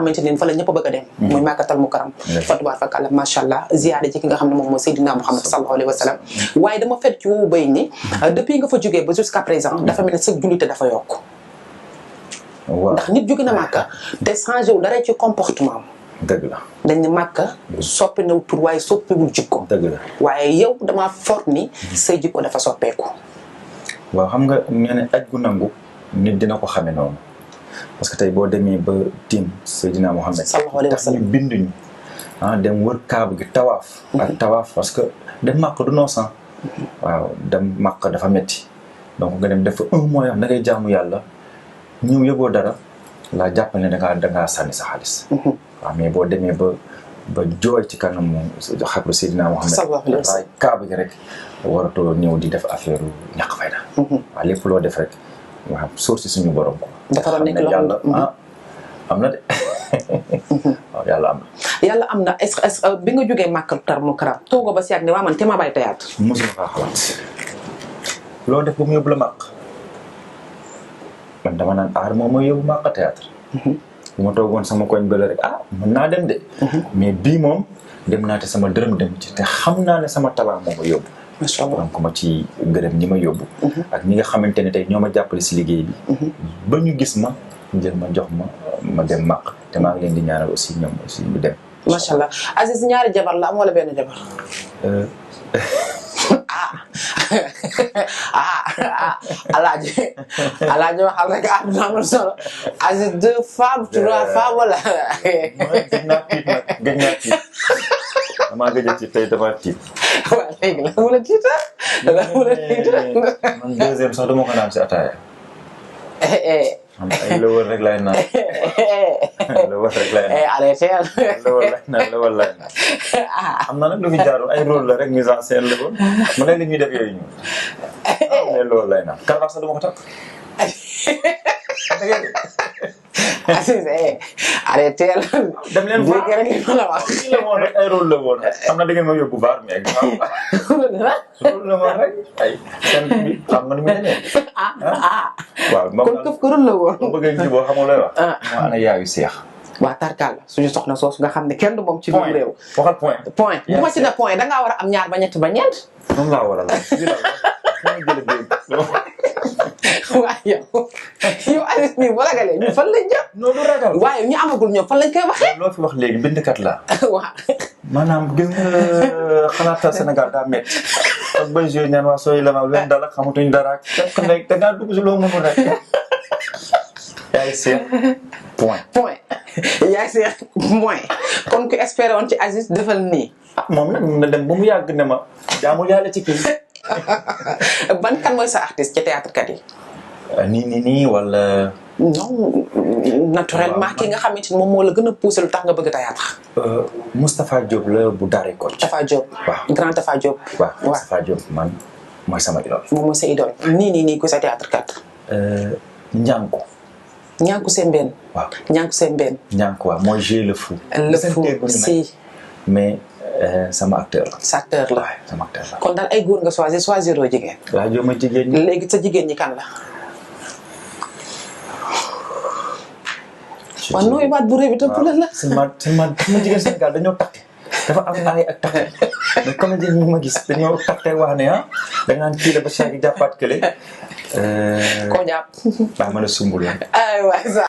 xamante ni fa la ñëpp bëgg a dem muy Makkatal Mukarram fa tabarakallah macha allah ziyaare ji ki nga xam ne moom mooy Seydina Muhammad sallallahu alayhi wa sallam waaye dama fet ci woowu bay ni depuis nga fa jógee ba jusqu'à présent dafa mel ne sa jullite dafa yokk ndax nit jóge na Makka te changé wu dara ci comportement am dëgg la dañ ne Makka soppi na tur waaye soppiwul jikko dëgg la waaye yow dama fort ni say jikko dafa soppeeku waaw xam nga nee ne aj gu nangu nit dina ko xame noonu parce que tey boo demee ba tiim Seydina Muhammad sallallahu alayhi wa sallam tax ñu binduñu dem wër kaaba gi tawaaf ak tawaaf parce que dem Makka du noosan waaw dem Makka dafa metti donc nga dem def fa 1 mois yoo xam da ngay jaamu yàlla ñëw yëgoo dara laa jàppal ne dangaa sànni sa xaalis waaw mais boo demee ba jooy ci kanamu xabru Seydina Muhammad waaye kaaba gi rek waratoo ñëw di def affaire ñàkk fayda waaw lépp loo def rek waaw soor si suñu borom ko dafa nekk loo yàlla am na de waaw yàlla am na yàlla am na est-ce que bi nga jógee Makkatal Mukarram toogo ba si yàgg ne waa man te ma bàyyi théâtre mosuma kaa xalaat loo def ba mu yóbbu la màq man dama naan aar moom mooy yóbbu Makka théâtre bu ma toogoon sama koñ bële rek mën naa dem de mais bii moom dem naa te sama dërëm dem ci te xam naa ne sama talent moo ma yóbbu macha allah donc ma ci gërëm ñi ma yóbbu ak ñi nga xamante ne tey ñoo ma jàppale si liggéey bi ba ñu gis ma jël ma jox ma dem Makka te maa ngi leen di ñaanal aussi ñoom aussi ñu dem macha allah Aziz ñaari jabar la am wala benn jabar alaaji waxal rek àdduna amul solo Aziz 2 femmes 3 femmes wala gëj naa tiit damaa gëj a tiit tey damaa tiit waaw léegi la mu la tiita man deuxième sax dama ko naan si ataaya ay lëwal rek lay naan lëwal rek lay naan arrêté lëwal lay naan am na nag lu fi jaarul ay rôle la rek mise en scène la woon mu ne li ñuy def yooyu ñu mais loolu lay naan karawaas sax dama ko takk Aziz arrêté dem leen dégg rek li ma la wax la woon rek ay rôle la woon xam na da ngeen ma yóbbu baar mais rôle la woon rek ay seen bi xam nga ni mu demee waaw kon këf ko rôle la woon ma bëgg a jiboo xamul lay wax moo ana yaayu seex waa tarkal suñu soxna soosu nga xam ne kenn du moom ci biir réew waxal point bu ma ci ne point dangaa war a am ñaar ba ñett ba ñeent moom laa war a la waaye yow Aziz mi bu ragalee ñu fan lañ jëm non du ragal waaye ñu amagul ñoom fan lañ koy waxee loo fi wax léegi bindkat laa waaw maanaam gis nga xalaatal Sénégal daa métti ak bay joué ñaan waa sooy lama leen dal ak xamatuñ dara fekk ne da ngaa dugg si loo mënul rek yaay seet point yaay seet point kon ku espéré woon ci Aziz defal nii moom it na dem ba mu yàgg ne ma jaamul yàlla ci kii ban kan mooy sa artiste ci théâtre kat yi nii wala non naturellement ki nga xamante ni moom moo la gën a poussé lu tax nga bëgg théâtre Moustapha Diop la bu Daaray Kocc Tafa Diop waaw grand Tafa Diop waaw Moustapha Diop man mooy sama idole moom mooy sa idole nii ku sa théâtre kat Njànku Ñanku Sembène waaw Ñanku Sembène Njànku waaw mooy jouer le fou si mais sama acteur la sa acteur la sama acteur la kon daal ay góor nga choisir oo jigéen laa jooma jigéen ñi léegi sa jigéen ñi kan la waaw nooy baat bu rëy bi te bu la sama jigéen Sénégal dañoo takk dafa am ay ak takk mais comme jigéen ñi ma gis dañoo takk wax ne da ngaan kii la ba saa gi jàppaat kële koo jàpp baa mën a sumbul la ay waay